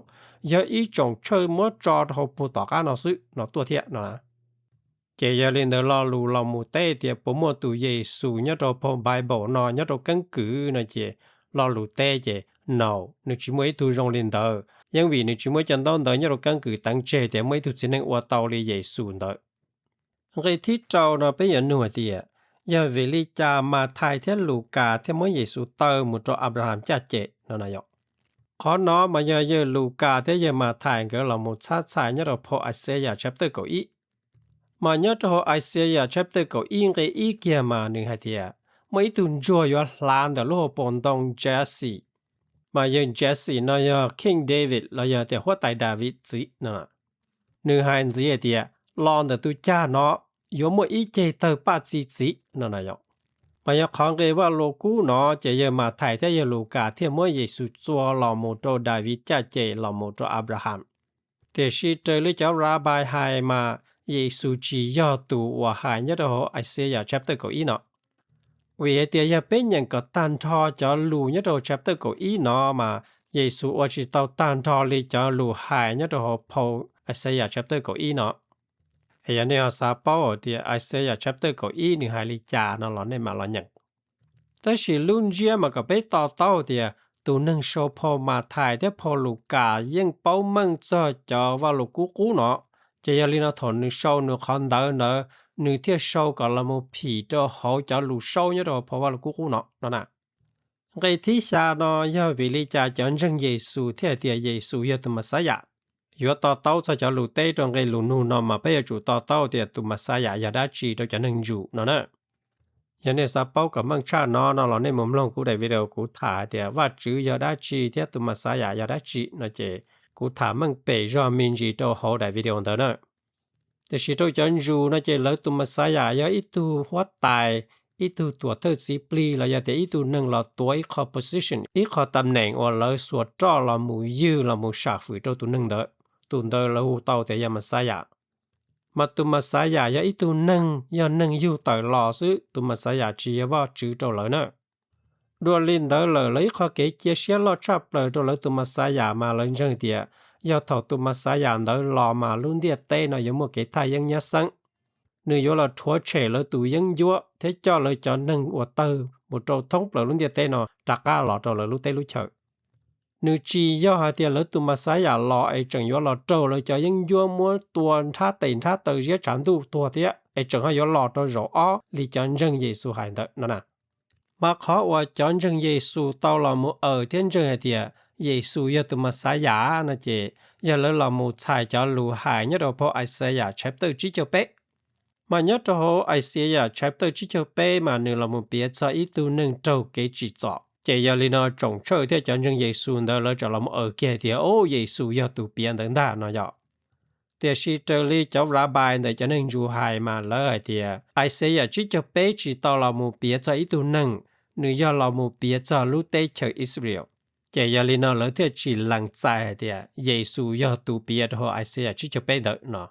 yog ib tsoom tshawj muab tso rau hauv phau tom qab no xwb no tuaj thiab no. Ces yog li ntawd lo lus los mus teb tias puas muaj tus Yexus nyob rau phau Bible no nyob rau keeb kwm no ces lo lus teb ces no, nws tsis muaj ib tug zoo li ntawd, yeej vim nws tsis muaj cov ntaub ntawv nyob rau keeb kwm teev tseg tias muaj ib tug txiv neej ua tau li Yexus ntawd. Nqe thib rau no peb yuav nug hais tias, yog vim li cas Mathais thiab Lukas thiaj muab Yexus taw mus rau Anplahas caj ces no na yom? Qhov no mas yog yawg Lukas thiab yawg Mathais nkawd los mus txhab txhais nyob rau phau Isaiah chapter kaum ib. Mas nyob rau hauv Isaiah chapter kaum ib nqe ib kiag mas nws hais tias muaj ib tug ntsuag yuav hlav ntawm lub hauv paus ntoo Jesse. Mas yawg Jesse no yog King David los yog tias huab tais Daviv txiv no. Nws hais ntxiv hais tias los ntawm tus cag no yuav muaj ib ceg tawg paj txi txiv no na yom. Mas yog qhov nqe Vajluskub no ces yawg Mathais thiab yawg Lukas thiaj muab Yexus txua los mus rau Daviv caj ces los mus rau Anplahas. Tiam sis raws li cov rabbi hais mas Yexus tsis yog tus uas hais nyob rau hauv Isaiah chapter kaum ib no. Vim hais tias yog peb nyeem kom tag nrho cov lus nyob rau chapter kaum ib no mas Yexus ua tsis tau tag nrho li cov lus hais nyob rau hauv phau Isaiah chapter kaum ib no. Es yog nej ho xav paub hais tias Isaiah chapter kaum ib nws hais li cas no los nej mam los nyeem. Tab sis lub ntsiab mas kom peb to taub tias tus neeg sau phau Mathais thiab phau Lukas yeej paub meej txog cov Vajluskub qub no. Ces yog li no thaum nws sau nws qhov ntawv ntawd, nws thiaj sau kom los mus phim rau hauv cov lus saub nyob rau phau Vajluskub qub no no na. Nqe thib xya no yog vim li cas cov ntseeg Yexus thiaj hais tias Yexus yog tus Mexiyas? Yuav to taub txog cov lus teb rau nqe lus nug no mas peb yuav tsum to taub tias tus Mexiyas yog dab tsi rau cov neeg Jews no na. Yog nej xav paub kom meej tshaj no no los nej mus mloog kuv daim video kuv tham hais tias Vajtswv yog dab tsi thiab tus Mexiyas yog dab tsi no ces kuv tham meej pem zog me ntsis rau hauv daim video ntawd na. Tiam sis rau cov Jews no ces lawv tus Mexiyas yog ib tug huab tais, ib tug tuam thawj txiv plig los yog tias ib tug neeg los tuav ib qho position, ib qho tam neem uas lawv xuas roj los mus ywg los mus sam fwm rau tus neeg ntawd. Tus ntawd lawv hu tau tias yog Mexiyas. Mas tus Mexiyas yog ib tug neeg, yog neeg yug tawm los xwb, tus Mexiyas tsis yog Vajtswv rau lawv na. Dua li ntawd lawm lawv ib qho kev cia siab loj tshaj plaws rau lawv tus Mexiyas mas lawv ntseeg tias yog thaum tus Mexiyas ntawd los mas lub ntiaj teb no yuav muaj kev thaj yeeb nyab xeeb. Nws yuav los rhuav tshem lawv tus yeeb ncuab thiab coj lawv cov neeg uas tawg mus rau thoob plaws lub ntiaj teb no rov qab los rau lawv lub teb lub chaw. Nws tsis yog hais tias lawv tus Mexiyas los es tseem yuav los raug lawv cov yeeb ncuab muab tua nrhab tes nrhab taw ziab tshav ntuj tuag thiab. es tseem ho yuav los rau zaum ob li cov ntseeg Yexus hais ntawd no na. Mas qhov uas cov ntseeg Yexus tau los mus aws thiab ntseeg hais tias Yexus yog tus Mexiyas no ces yog lawv los mus txhais cov lus hais nyob rau phau Ixaiyas chapter tsib caug peb. Mas nyob rau hauv Ixaiyas chapter tsib caug peb mas nws los mus piav txog ib tug neeg raug kev tsim txom, ces yog li no tsoom tshawj thiab cov ntseeg Yexus ntawd lawv txawm los mus aws kiag hais tias, o, Yexus yog tus piav ntawd ntag no yom. Tiam sis raws li cov rabbi ntawm cov neeg Jews hais mas lawv hais tias Ixaiyas tsib caug peb tsis tau los mus piav txog ib tug neeg, nws yog los mus piav txog lub teb chaws Israel. Ces yog li no lawv thiaj tsis lees txais hais tias Yexus yog tus piav rau hauv Ixaiyas tsib caug peb ntawd no.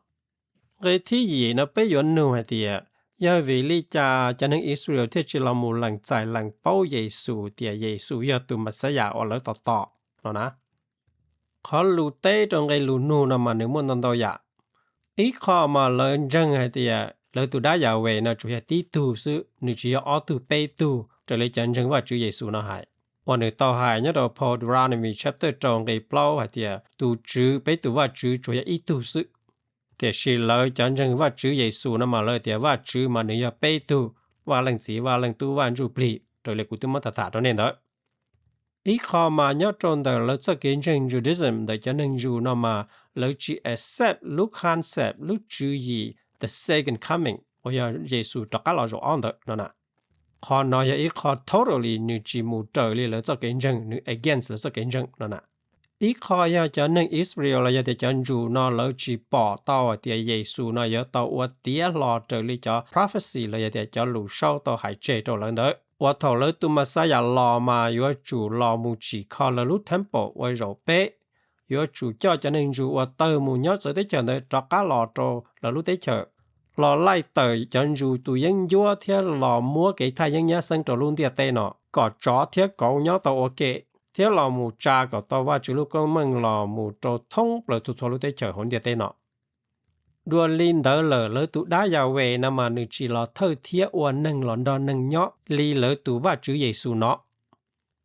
Nqe thib yim no peb yuav nug hais tias, yog vim li cas cov neeg Israel thiaj tsis los mus lees txais lees paub Yexus tias Yexus yog tus Mexiyas uas lawv tos tos no na? Qhov lus teb rau nqe lus nug no mas nws muaj ntau ntau yam. Ib qho mas lawv ntseeg hais tias lawv tus dab Yahweh no tsuas yog tib tug xwb, nws tsis yog ob tug peb tug raws li cov ntseeg Vajtswv Yexus no hais, uas nws tau hais nyob rau phau Deuteronomy chapter rau nqe plaub hais tias tus Tswv, peb tus Vajtswv tsuas yog ib tug xwb. Tiam sis lawv cov ntseeg Vajtswv Yexus no mas lawv tias Vajtswv mas nws yog peb tug, Vaj Leej Txiv, Vaj Leej Tub, Vaj Ntsuj Plig raws li kuv twb muab tham tham rau nej ntawd. Ib qho mas nyob rau ntawm lawv txoj kev ntseeg Judaism ntawm cov neeg Jews no mas lawv tsis accept lub concept, lub tswv yim the second coming uas yog Yexus rov qab los zaum ob ntawd no na. Qhov no yog ib qho totally nws tsis mus raws li lawv txoj kev ntseeg, nws against lawv txoj kev ntseeg no na. Ib qho yog cov neeg Israel los yog tias cov Jews no lawv tsis pom tau hais tias Yexus no yuav tau ua tiav hlo raws li cov prophecy los yog tias cov lus saub tau hais tseg rau lawv ntawd, uas thaum lawv tus Mexiyas los mas yuav tsum los mus tsim kho lawv lub temple ua zaum peb, yuav tsum coj cov neeg Jews uas tawg mus nyob txawv teb chaws ntawd rov qab los rau lawv lub teb chaws, los laij tawm cov Jews tus yeeb ncuab thiab los muab kev thaj yeeb nyab xeeb rau lub ntiaj teb no kom tsov thiab kauv nyob tau ua ke, thiab los mus tsa kom tau Vajtswv lub koob meej los mus rau thoob plaws txhua txhua lub teb chaws hauv ntiaj teb no. Dua li ntawd lawm lawv tus dab Yahweh no mas nws tsis los thawj thiab ua neeg los nrog neeg nyob li lawv tus Vajtswv Yexus no.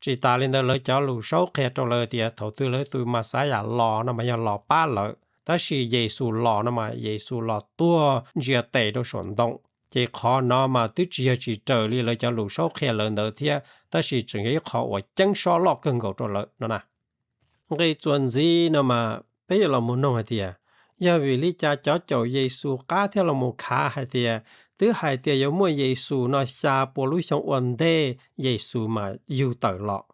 Tsis tas li ntawd lawv cov lus saub qhia rau lawv tias thaum twg lawv tus Mexiyas los no mas yog los pab lawv, tab sis Yexus los no mas Yexus los tuag ntsia tes rau saum ntoo. Ces qhov no mas twb tsis yog tsis raws li lawv cov lus saub qhia lawv ntawd thiab, tab sis tseem yog ib qho uas ceeb sob loj kawg nkaus rau lawv no na. Nqe txuas ntxiv no mas peb yuav los mus noog hais tias, yog vim li cas cov caum Yexus qab thiaj los mus khav hais tias twb hais tias yuav muaj Yexus no xya pua lub xyoo ua ntej Yexus mas yug tawm los?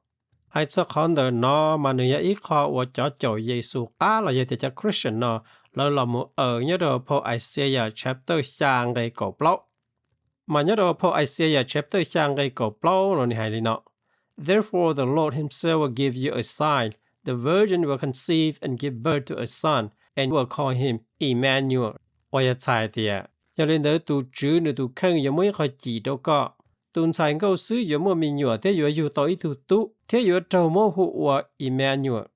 Hais txog qhov ntawm no mas nws yog ib qho uas cov caum Yexus qab los yog tias cov Christian no lawv los mus aws nyob rau phau Isaiah chapter xya nqe kaum plaub. Mas nyob rau phau Isaiah chapter xya nqe kaum plaub no nws hais li no: Therefore the Lord himself will give you a sign: the virgin will conceive and give birth to a son, and you will call him Emmanuel. Uas yog txhais tias, yog li ntawd tus Tswv nws tus kheej yuav muab ib qho cim rau koj, tus ntxhais nkauj xwb yuav muaj me nyuam thiab yuav yug tau ib tug tub thiab yuav raug muab hu ua Emmanuel.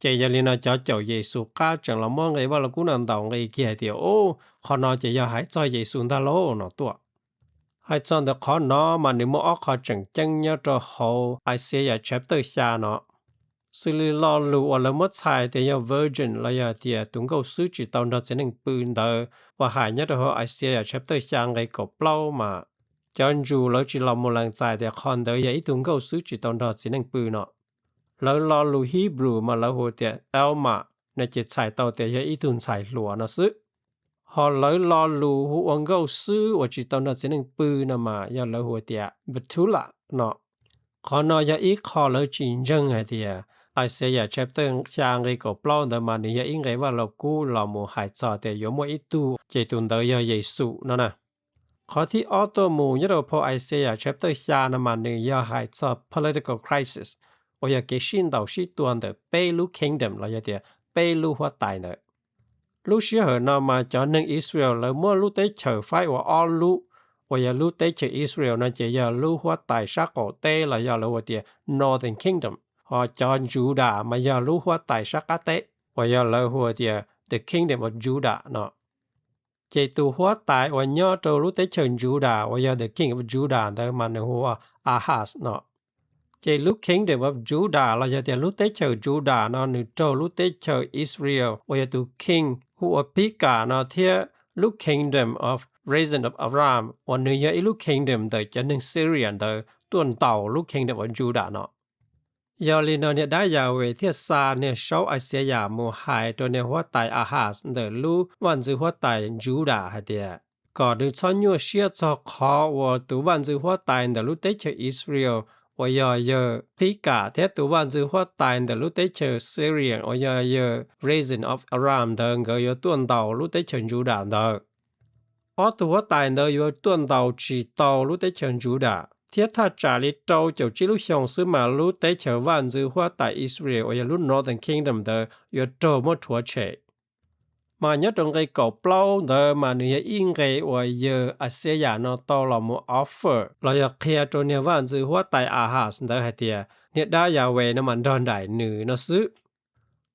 Ces yog li no cov caum Yexus qab tseem los muab nqe Vaj Lug Kub no ntaus nqi kiag hais tias, u, qhov no ces yog hais txog Yexus ntag lauj no tuaj. Hais txog ntawm qhov no mas nws muaj ob qho tseem ceeb nyob rau hauv Isaiah chapter xya no. Xws li lo lus uas lawv muab txhais tias yog virgin los yog tias tus nkauj xwb tsis tau nrog txiv neej pw ntawd uas hais nyob rau hauv Isaiah chapter xya nqe kaum plaub mas cov Jew lawv tsis los mus lees txais tias qhov ntawd yog ib tug nkauj xwb tsis tau nrog txiv neej pw no. Lawv lo lus Hebrew mas lawv hu tias Alma no ces txhais tau tias yog ib tug ntxhais hluas no xwb. Ho lawv lo lus hu ua nkauj xwb uas tsis tau nrog txiv neej pw no mas yog lawv hu tias Bethulah no. Qhov no yog ib qho lawv tsis ntseeg hais tias Isaiah chapter xya nqe kaum plaub ntawd mas nws yog ib nqe Vaj Lug Kub los mus hais txog tias yuav muaj ib tug ces tus ntawd yog Yexus no na. Qhov thib ob tuaj mus nyob rau phau Isaiah chapter xya no mas nws yog hais txog political crisis, uas yog kev sib ntaus sib tua ntawm peb lub kingdom los yog tias peb lub huab tais ntawd. Lub sij hawm no mas cov neeg Israel lawv muab lub teb chaws faib ua ob lub, uas yog lub teb chaws Israel no ces yog lub huab tais sab qaum teb los yog lawv hu tias Northern Kingdom, ho cov Judah mas yog lub huab tais sab qab teb uas yog lawv hu tias the Kingdom of Judah no. Ces tus huab tais uas nyob rau lub teb chaws Judah uas yog the King of Judah ntawd mas nws hu ua Ahaz no. Ces lub Kingdom of Judah los yog tias lub teb chaws Judah no nws raug lub teb chaws Israel uas yog tus king hu ua Pekah no thiab lub Kingdom of Rezin of Aram uas nws yog ib lub kingdom ntawm cov neeg Syria ntawd tuaj ntaus lub kingdom of Judah no. Yog li no niag dab Yahweh thiaj xa niag saub Ixayas mus hais rau niag huab tais Ahas ntawm lub vaj ntxwv huab tais Judah hais tias kom nws txhob nyuaj siab txog qhov uas tus vaj ntxwv huab tais ntawm lub teb chaws Israel uas yog yawg Phikam thiab tus vaj ntxwv huab tais ntawm lub teb chaws Syria uas yog yawg Rezin of Aram ntawd nkawd yuav tuaj ntaus lub teb chaws Judah ntawd. Ob tug huab tais ntawd yuav tuaj ntaus tsis tau lub teb chaws Judah, thiab thaj tsam li rau caum tsib lub xyoo xwb mas lub teb chaws vaj ntxwv huab tais Israel uas yog lub Northern Kingdom ntawd yuav raug muab rhuav tshem. Mas nyob rau nqe kaum plaub ntawd mas nws yog ib nqe uas yawg Ixayas no tau los mus offer los yog qhia rau niag vaj ntxwv huab tais Ahas ntawd hais tias niag dab Yahweh no mas nrog nraim nws no xwb.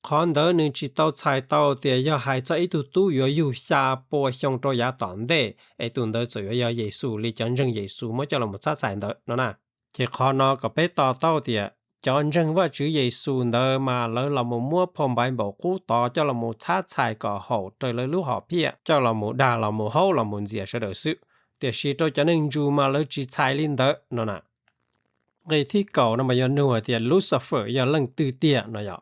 Qhov ntawd nws tsis tau txhais tau tias yog hais txog ib tug tub yuav yug xya pua xyoo rau yav tom ntej es tus ntawd txawm yuav yog Yexus li cov ntseeg Yexus muab coj los txhab txhais ntawd no na. Ces qhov no kom peb to taub tias cov ntseeg Vajtswv Yexus ntawd mas lawv los mus muab phau Npaiv Npaum Qub tod coj los mus txhab txhais kom haum raws lawv lub hom phiaj coj los mus dag los mus haub los mus ntxias sawv daws xwb, tiam sis rau cov neeg Jews mas lawv tsis txhais li ntawd no na. Nqe thib kaum no mas yog nug hais tias Lucifer yog leej twg tiag no yom.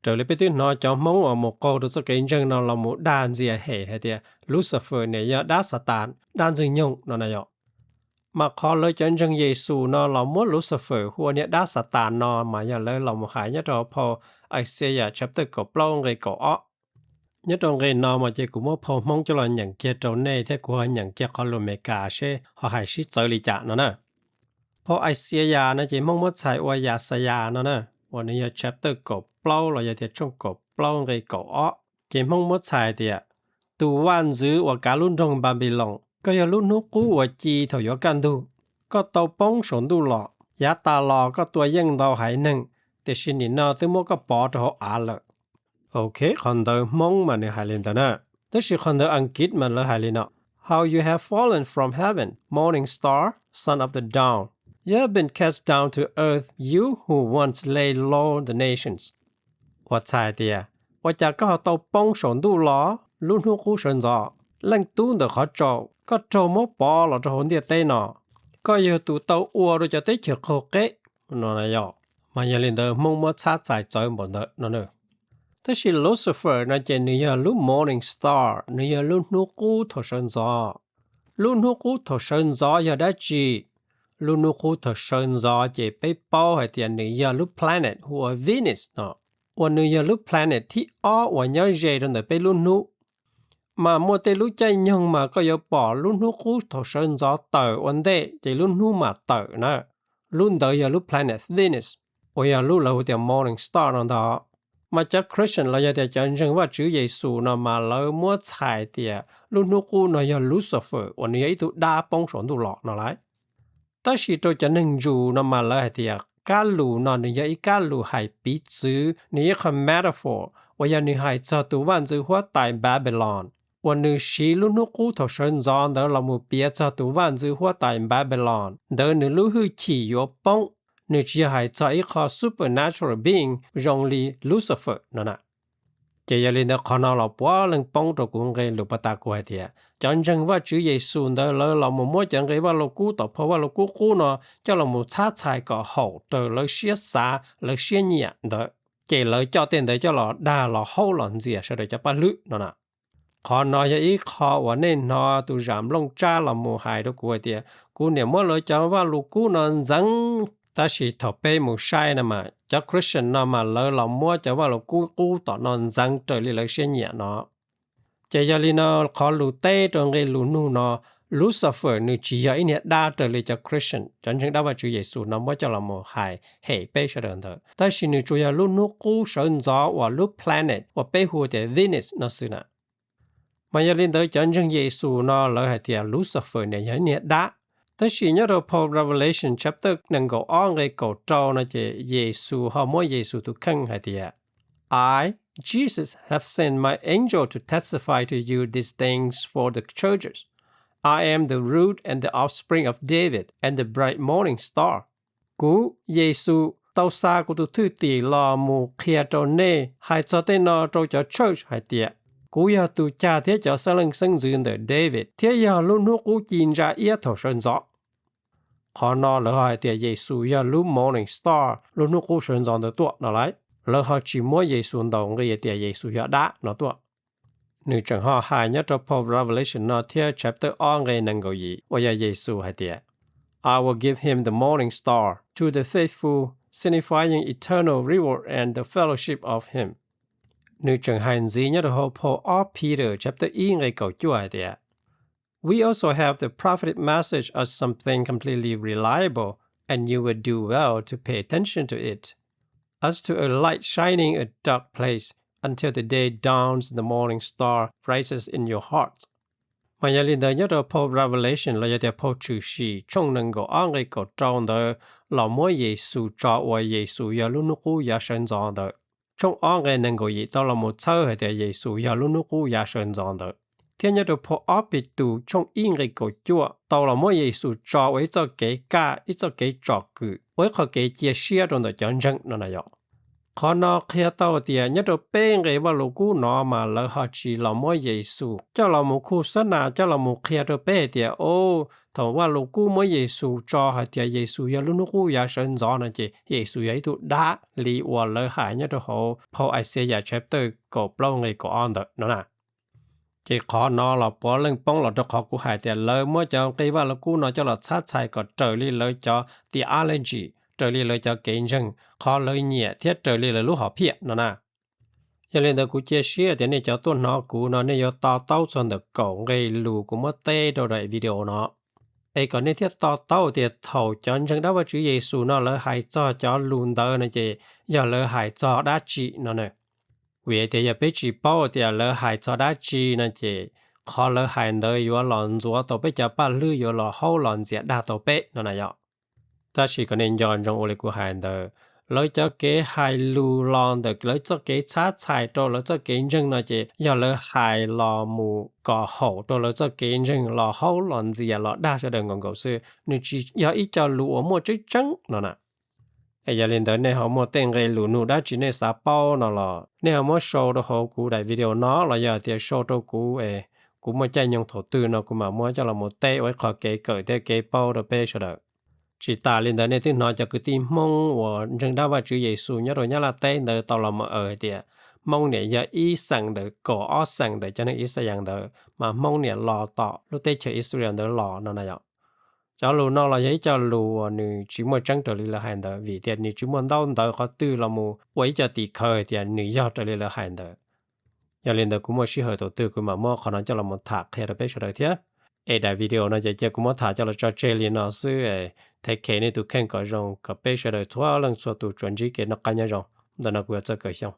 Raws li peb twb hnov cov Hmoob uas mus qaug rau txoj kev ntseeg no los mus dag ntxias hem hais tias Lucifer niam yog dab Xatas dab Ntxwg Nyoog no na yom. Mas qhov lawv cov ntseeg Yexus no los muab Lucifer hu ua niag dab Xatas no mas yog lawv los mus hais nyob rau phau Isaiah chapter kaum plaub nqe kaum ob. Nyob rau nqe no mas ces kuv muab phau Hmoob coj los nyeem kiag rau nej thiab kuv ho nyeem kiag qhov lus Amelikas seb ho hais sib txawv li cas no na. Phau Isaiah no ces Hmoob muab txhais ua Yaxayas no na, uas nws yog chapter kaum plaub los yog tias tshooj kaum plaub nqe kaum ob. Ces Hmoob muab txhais tias, tus vaj ntxwv uas kav lub nroog Npanpiloos, koj yog lub hnub qub uas ci thaum yuav kaj ntug. Koj tau poob saum ntuj los, yav tas los koj tua yeej ntau haiv neeg, tiam sis nim no twb muab koj pov rau hauv av lawm. Ok, qhov ntawd Hmoob mas nws hais li ntawd na. Tab sis qhov ntawd Askiv mas lawv hais li no: How you have fallen from heaven, morning star, son of the dawn. You have been cast down to earth, you who once lay low the nations. Uas txhais tias, ua cas koj ho tau poob saum ntuj los, lub hnub qub sawv ntxov, leej tub ntawm qhov tsaus, koj raug muab pov los rau hauv ntiaj teb no. Koj yog tus tau ua rau cov teb chaws qaug qeb no na yom. Mas yog li ntawd Hmoob muab txhab txhais txawv npaum ntawd no na. Tab sis Lucifer no ces nws yog lub morning star, nws yog lub hnub qub thaum sawv ntxov. Lub hnub qub thaum sawv ntxov yog dab tsi? Lub hnub qub thaum sawv ntxov ces peb paub hais tias nws yog lub planet hu ua Venus no, uas nws yog lub planet thib ob uas nyob ze rau ntawm peb lub hnub. Mas muaj tej lub caij nyoog mas koj yuav pom lub hnub qub thaum sawv ntxov tawm ua ntej ces lub hnub mam tawm na. Lub ntawd yog lub planet Venus, uas yog lub lawv hu tias morning star no ntag. Mas cov Christian los yog tias cov ntseeg Vajtswv Yexus no mas lawv muab txhais tias lub hnub qub no yog Lucifer uas nws yog ib tug dab poob saum ntuj los no lauj. Tab sis rau cov neeg Jews no mas lawv hais tias kab lus no nws yog ib kab lus hais piv txwv, nws yog ib qho metaphor uas yog nws hais txog tus vaj ntxwv huab tais Babylon, uas nws siv lub hnub qub thaum sawv ntxov ntawd los mus piav txog tus vaj ntxwv huab tais Babylon ntawd nws lub hwj chim yuav poob. Nws tsis yog hais txog ib qho supernatural being zoo li Lucifer no na. Ces yog li ntawd qhov no los puav leej poob rau kuv nqe lus pas tas kuv hais tias cov ntseeg Vajtswv Yexus ntawd lawv los mus muab cov nqe Vaj Lug Kub tom phau Vaj Lug Kub qub no coj los mus txhab txhais kom haum raws lawv siab xav lawv siab nyiam ntawd, ces lawv coj tej ntawd coj los dag los haub los ntxias sawv daws cov paj hlwb no na. Qhov no yog ib qho uas nej hnov tus zam nplooj tsab los mus hais rau kuv hais tias kuv niam muab lawv cov Vaj Lug Kub no ntxeev. Tab sis thaum peb mus saib no mas cov Christian no mas lawv los muab cov Vaj Lug Kub qub tom no ntxeev raws li lawv siab nyiam no. Ces yog li no qhov lus teb rau nqe lus nug no, Lucifer nws tsis yog ib niag dab raws li cov Christian, cov ntseeg dab Vajtswv Yexus no muab coj los mus hais hem peb sawv daws ntawd, tab sis nws tsuas yog lub hnub qub sawv ntxov uas lub planet uas peb hu tias Venus no xwb na. Mas yog li ntawd cov ntseeg Yexus no lawv hais tias Lucifer niam yog ib niag dab. Tab sis nyob rau phau Revelation chapter nees nkaum ob nqe kaum rau no ces Yexus ho muab Yexus tus kheej hais tias, I, Jesus, have sent my angel to testify to you these things for the churches. I am the root and the offspring of David and the bright morning star. Kuv, Yexus, tau xa kuv tus thwj tim los mus qhia rau nej hais txog tej no rau cov church hais tias, Kuv yog tus cag thiab cov xeeb leej xeeb ntxwv ntawm David, thiab yog lub hnub qub ci ntsa iab thaum sawv ntxov. Qhov no lawv ho hais tias Yexus yog lub morning star, lub hnub qub sawv ntxov ntawd tuaj no lauj. Lawv ho tsis muab Yexus ntaus nqi tias Yexus yog dab no tuaj. Nws tseem ho hais nyob rau phau Revelation no thiab chapter ob nqe nees nkaum yim uas yog Yexus hais tias, I will give him the morning star, to the faithful, signifying eternal reward and the fellowship of him. Nws tseem hais ntxiv nyob rau hauv phau ob Peter chapter ib nqe kaum cuaj hais tias, We also have the prophetic message as something completely reliable, and you will do well to pay attention to it, as to a light shining a dark place, until the day dawns and the morning star rises in your heart. Mas yog li ntawd nyob rau phau Revelation los yog tias phau Tshwm Sim tshooj nees nkaum ob nqe kaum rau ntawd los muab Yexus tso ua Yexus yog lub hnub qub yav sawv ntxov ntawd. Tshooj ob nqe nees nkaum yim tau los mus txhawb hais tias Yexus yog lub hnub qub yav sawv ntxov ntawd. Thiab nyob rau phau ob Petus tshooj ib nqe kaum cuaj tau los muab Yexus tso ua ib txoj kev kaj, ib txoj kev tsom kwm, ua ib qho kev cia siab rau ntawm cov ntseeg no na yom. Qhov no qhia tau tias nyob rau peb nqe Vajluskub no mas lawv ho tsis los muab Yexus coj los mus khu xab nas coj los mus qhia rau peb hais tias, o, thaum Vajluskub muab Yexus tso hais tias Yexus yog lub hnub qub yav sawv ntxov no ces Yexus yog ib tug dab li uas lawv hais nyob rau hauv phau Ixaiyas chapter kaum plaub nqe kaum ob ntawd no na. Ces qhov no los puav leej poob los rau qhov kuv hais tias lawv muab cov nqe Vajluskub no coj los txhab txhais kom raws li lawv cov theology, raws li lawv cov kev ntseeg, qhov lawv nyiam thiab raws li lawv lub hom phiaj no na. Yog li ntawd kuv cia siab tias nej cov tuaj hnov kuv no nej yuav to taub txog ntawm kaum nqe lus kuv muab teb rau daim video no. Es kom nej thiaj to taub tias thaum cov ntseeg dab Vajtswv Yexus no lawv hais txog cov lus ntawd no ces yog lawv hais txog dab tsi no na. Vim tias yog peb tsis paub tias lawv hais txog dab tsi no ces qhov lawv hais ntawd yuav los ntxuav tau peb cov paj hlwb, yuav los haub los ntxias dag tau peb no na yom. Tab sis kom nej nco ntsoov ua li kuv hais ntawd, lawv cov kev hais lus los ntawm lawv txoj kev txhab txhais rau lawv txoj kev ntseeg no ces yog lawv hais los mus kom haum rau lawv txoj kev ntseeg, los haub los ntxias los dag sawv daws nkaus nkaus xwb, nws tsis yog ib co lus uas muaj tseeb tseeb no na. Es yog li ntawd nej ho muaj tej nqe lus nug dab tsi nej xav paub no los nej ho muab sau rau hauv kuv daim video no los yog tias sau rau kuv es kuv muaj caij nyoog thaum twg no kuv mam muab coj los mus teb ua ib qho kev kawm thiab kev paub rau peb sawv daws. Tsis tas li ntawd nej twb hnov cov kwv tij Hmoob uas ntseeg dab Vajtswv Yexus nyob rau Nyab Laj teb ntawd tau los mus aws hais tias Hmoob niam yog ib xeem ntawm kaum ob xeem ntawm cov neeg Ixayees ntawd mas Hmoob niam los tom lub teb chaws Israel ntawd los no na yom. Cov lus no los yog ib co lus uas nws tsis muaj tseeb raws li lawv hais ntawd vim tias nws tsis muaj ntaub ntawv qhov twg los mus ua ib co tim khawv hais tias nws yog raws li lawv hais ntawd. Yog li ntawd kuv muaj sij hawm thaum twg kuv mam muab qhov no coj los mus tham qhia rau peb sawv daws thiab. Es daim video no ces cia kuv muab tham coj los tso tseg li no xwb es, thev khev nej tus kheej kom zoo kom peb sawv daws txhua leej txhua tus tsuas ntsib kev noj qab nyob zoo. Ntawm no kuv yuav txawj kawm xyoo.